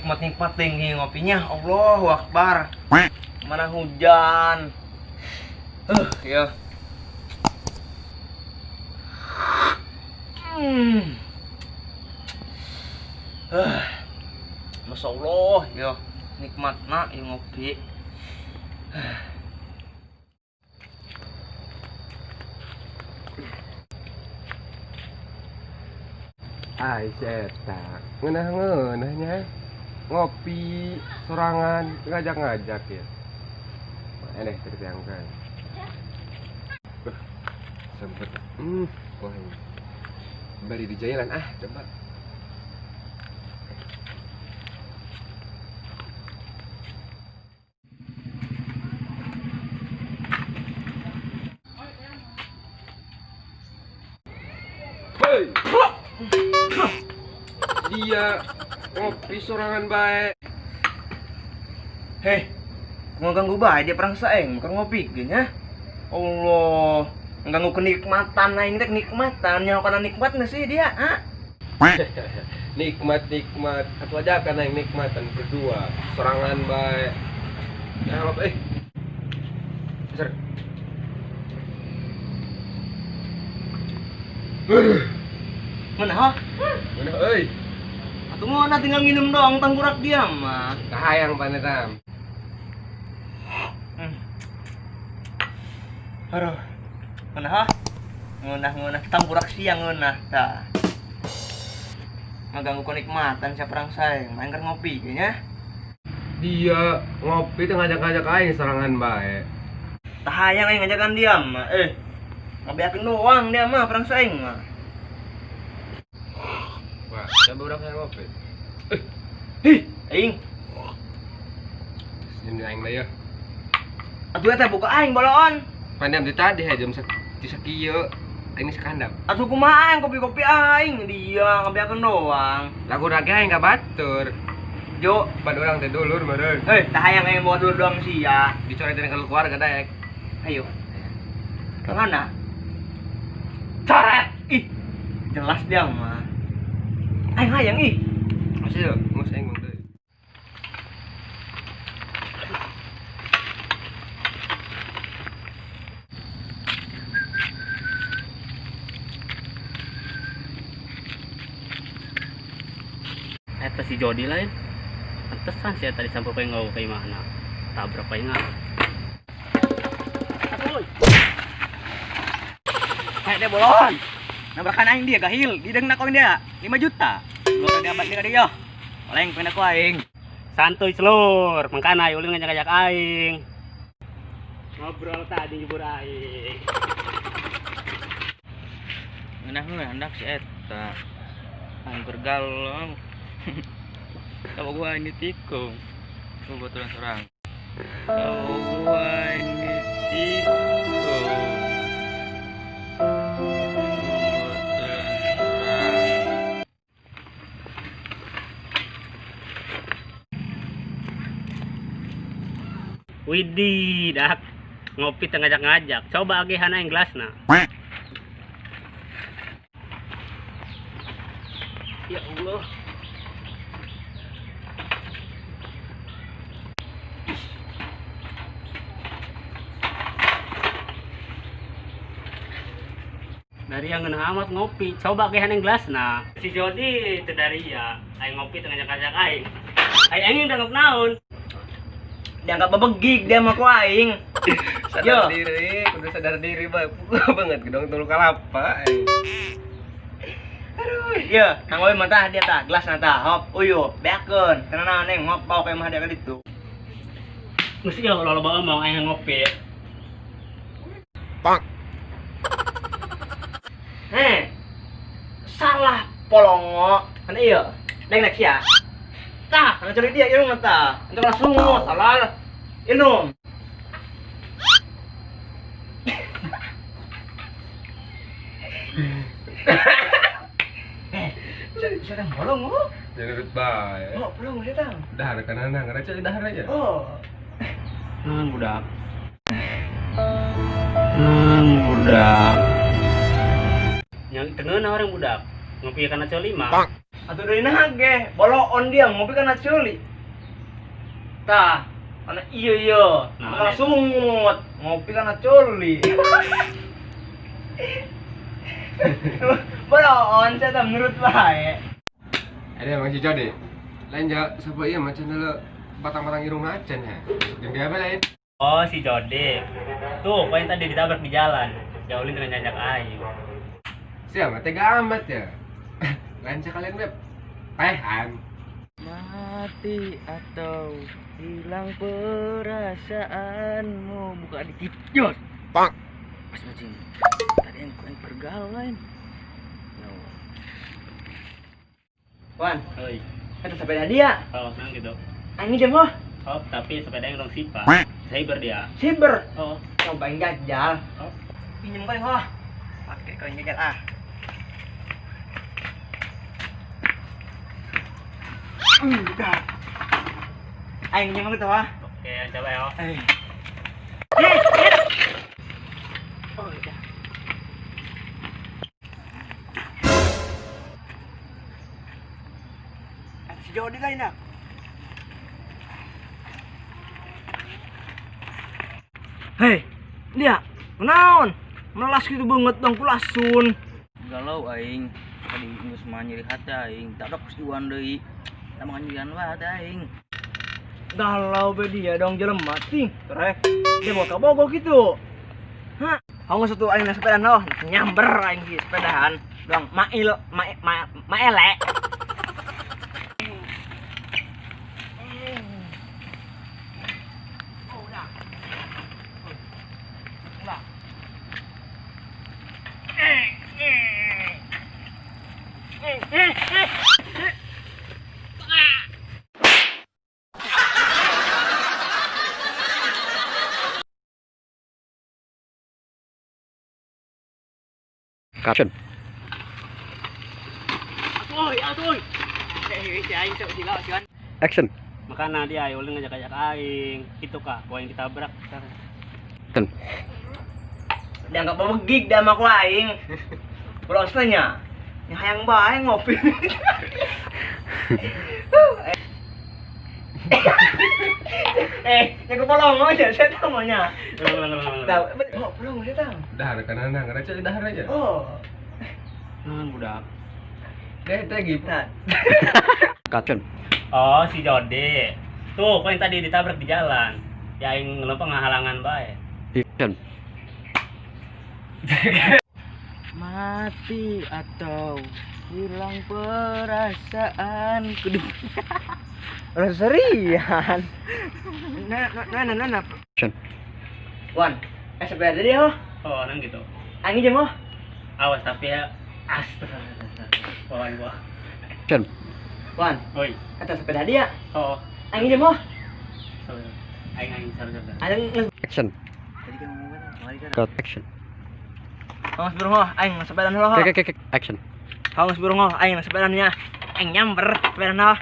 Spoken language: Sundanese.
Nikmat-nikmat tinggi ngopinya. Allahu Akbar. Mana hujan. Ya. Masya Allah, ya nikmatna ya ngopi. Ai eta ngeunah-ngeunahnya ngopi sorangan ngajak-ngajak ya. Aneh tertiangkan. Sempet. Wah. Bari di jalan ah, coba. Hei. Dia ngopi sorangan bae. Hei, ngeganggu bae dia perang saeng, bukan ngopi gini ya. Allah, ngeganggu kenikmatan aing teh kenikmatan, nyaho kana nikmat sih dia, ah. Nikmat-nikmat, atuh ajakan aing nikmatan berdua, sorangan bae. Ya apa eh. Ser. Mana ha? Mana euy? Atuh mana tinggal minum doang tanggurak dia mah. Kahayang panetam. Aduh. Mana ha? Ngeunah-ngeunah tanggurak siang ngeunah tah. Ngaganggu kenikmatan siapa perang saing, main keur ngopi nya. Dia ngopi teh ngajak-ngajak aing sorangan bae. Tah hayang aing ngajakan dia mah. Ngabeakeun doang dia mah perang saing mah. Wah, coba urang hayang ngopi. Hih, aing. Senyum di aing lah ya. Atuh eta buka aing boloon. Pandam di tadi jam sakieu. Aing sekandap. Atuh kumaha aing kopi-kopi aing dia ngabeakeun doang. Lagu rage aing ka batur. Jo, ban urang teh dulur meureun. Tah hayang aing bawa dulur doang sia. Dicoretin ke keluarga daek. Ayo. Kemana? Coret. Ih, jelas dia mah. Aing hayang ih. Masih yo, geus aing mah deui. Eta si Jody lain. Pantesan sih tadi sampai pengen ngau ke imahna. Tabrak paling ngau. Kayak dia bolon. Nabrakan aing dia gahil, dideng nak dia 5 juta. Gua dia abad dia dia. Paling pengen aku aing. Santuy selur, mangkana ulin ngajak-ngajak aing. Ngobrol tadi nyebur aing. Ngeunah hendak si eta. Aing bergalong. Kalau gua ini tikung. Gua baturan sorang. Kalau gua ini tikung. Widih, dak ngopi teu ngajak-ngajak. Coba agihan aing gelasna. Ya Allah. Dari yang ngeunah amat ngopi, coba agihan aing gelasna. Si Jody teu dari ya, aing ngopi teu ngajak-ngajak aing. Aing aing dianggap naon? Dianggap bebegig dia mah ku aing. Sadar diri, kudu sadar diri bae. Banget gedong tulu kalapa. Aduh, ya, nang we mah tah dia tah, gelasna tah, hop, uyuh, beakeun. Kana naon neng ngop bawa ka imah dia ka ditu. Geus ieu loba omong aing ngopi. Pak. Heh. Salah polongo. Kan ieu. Neng nek sia. Tah, kana cari dia irung tah. Entar langsung salah. Inum. Setan bolong oh. Jangan urut bae. Oh, bolong setan. Dahar kana ngaraca dahar aja. Oh. Naon budak. Naon budak. Yang tengeuna orang budak. Ngopi kana coli mah. Atuh deui nah ge, boloon dia ngopi kana ceuli. Tah, kana ieu ieu, Nah, sungut, ngopi kana ceuli. Boloon saya tak menurut bae. Ada emang si Jody. Lain ja siapa iya macam dulu batang-batang irung acan ya. Jeung dia apa lain? Oh, si Jody. Tuh, kau yang tadi ditabrak di jalan. Jauhin dengan jajak aing. Siapa tega amat ya. Lain sekalian beb. Paehan. Mati atau hilang perasaanmu buka dikit. Jos. Pak. Pas macam tadi yang pergal lain. No. Wan, Oi. itu sepeda dia. Oh, nang gitu. Ini jam oh. Oh, tapi sepeda yang dong sipa. Cyber dia. Cyber. Oh. Cobain jajal. Oh. Pinjem kau yang pakai kau yang jajal ah. Udah. Aing minjem aku tuh ah. Oke, coba ya. Oh, udah. Si Jody lain dah. Hei, dia, kenaon? Melas gitu banget dong kulasun. Galau aing, tadi geus mah nyeri hati aing, tabrak ku si Iwan deui. Tambah nyerian wae hati aing. Galau be dia dong jelema ting, trek. Dia mau ka Bogor gitu. Hah, haung satu aing na sepedaan oh, nyamber aing di sepedahan. Dong mail ma ma maele. Caption. Atuh, atuh. Action. Makana dia ayo ngajak-ngajak aing. Itu kah, gua yang ditabrak. Ten. Dianggap begig dah sama ku aing. Prosesnya. Nya hayang bae ngopi. Nya ku polong aja saya tahu maunya. Tahu, oh, polong saya tahu. Dahar kanan ngeraca dahar aja. Oh. Nah, budak. Deh teh gitu. Caption. Oh, si Jody. Tuh, kau yang tadi ditabrak di jalan. Ya aing ngelempeng ngahalangan bae. Action. Mati atau hilang perasaan kudu. Serian. Nah, nah, nah, nah. Action. Wan, sepeda dia oh. Oh, nang gitu. Aing jam oh. Awas tapi ya astaga. Bawaan gua. Action. Wan. Oi. Kata sepeda dia. Oh. Aing jam oh. Aing aing sabar. Aing action. Tadi kan ngomong kan, kan. Cut action. Hangus burung oh, aing sepeda oh. Oke, oke, action. Hangus burung oh, aing sepedanya. Aing nyamber sepeda oh.